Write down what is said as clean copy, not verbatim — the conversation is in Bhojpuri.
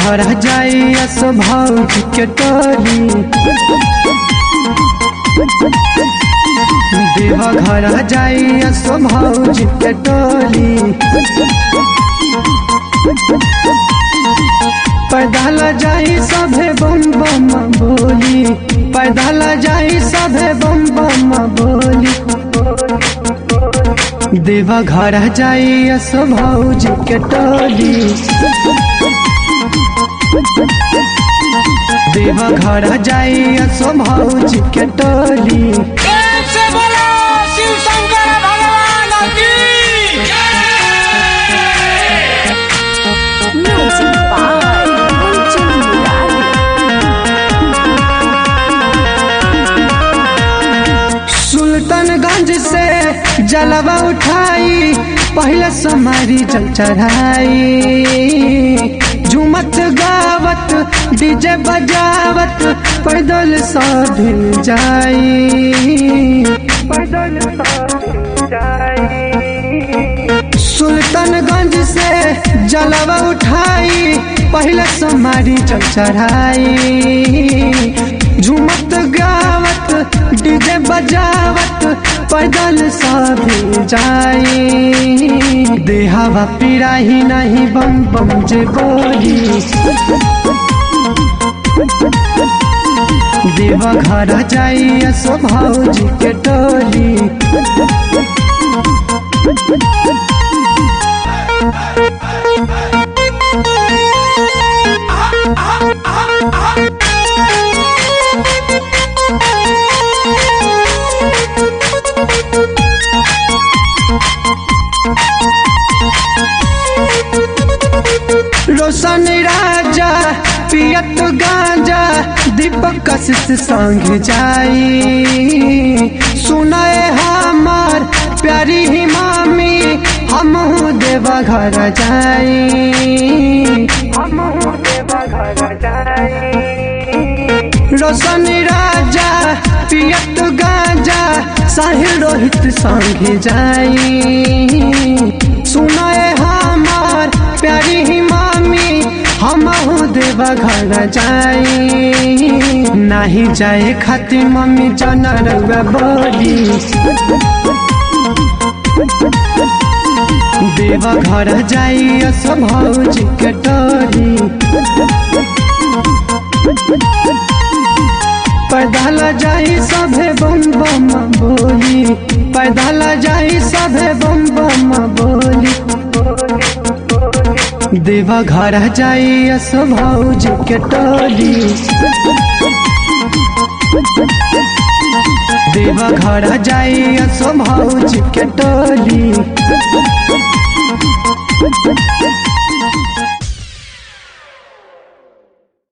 घर जाई भौजी के टोली, देव घर जाई भौजी के टोली। पैदल जाई सभे बम बम बोली, पैदल जाई सभे बम बम बोली। देव घर जाई भौजी के टोली, देव घर जाई भौजी के टोली। प्रेम से बोलो शिव शंकर भगवान की जय। Music by Gunjan Murari. Sultanganj से जलवा उठाई, पहले समारी जल चढ़ाई। झुमत गावत डीजे बजावत पैदल सब जाई, पैदल सब जाई। सुल्तानगंज से जलवा उठाई, पहले समारी जल चढ़ाई। झुमत गावत डीजे बजावत पैदल सब जाई। देहावा पिराही नहीं बम बम जे बोली, देव घर जाई भौजी के टोली। रोशन राजा पियत गांजा, दीपक कशिश संग जाई। सुनाए हमार प्यारी ही मामी, हमहू देवा घर जाई, हमहू देवा घर जाई। रोशन राजा पियत गांजा, साहिल रोहित संग जाई। सुनाए हमार प्यारी ही मामी, हमहू देवा घर जाई। नहीं जाए खातिर मम्मी जाना रउआ बोली, देवा घर जाई भौजी के टोली। पैदल जाई सभे बम बम बोली, पैदल जाई सभे बम बम बोली। देव घर जाई भौजी के टोली, देव घर जाई भौजी के टोली।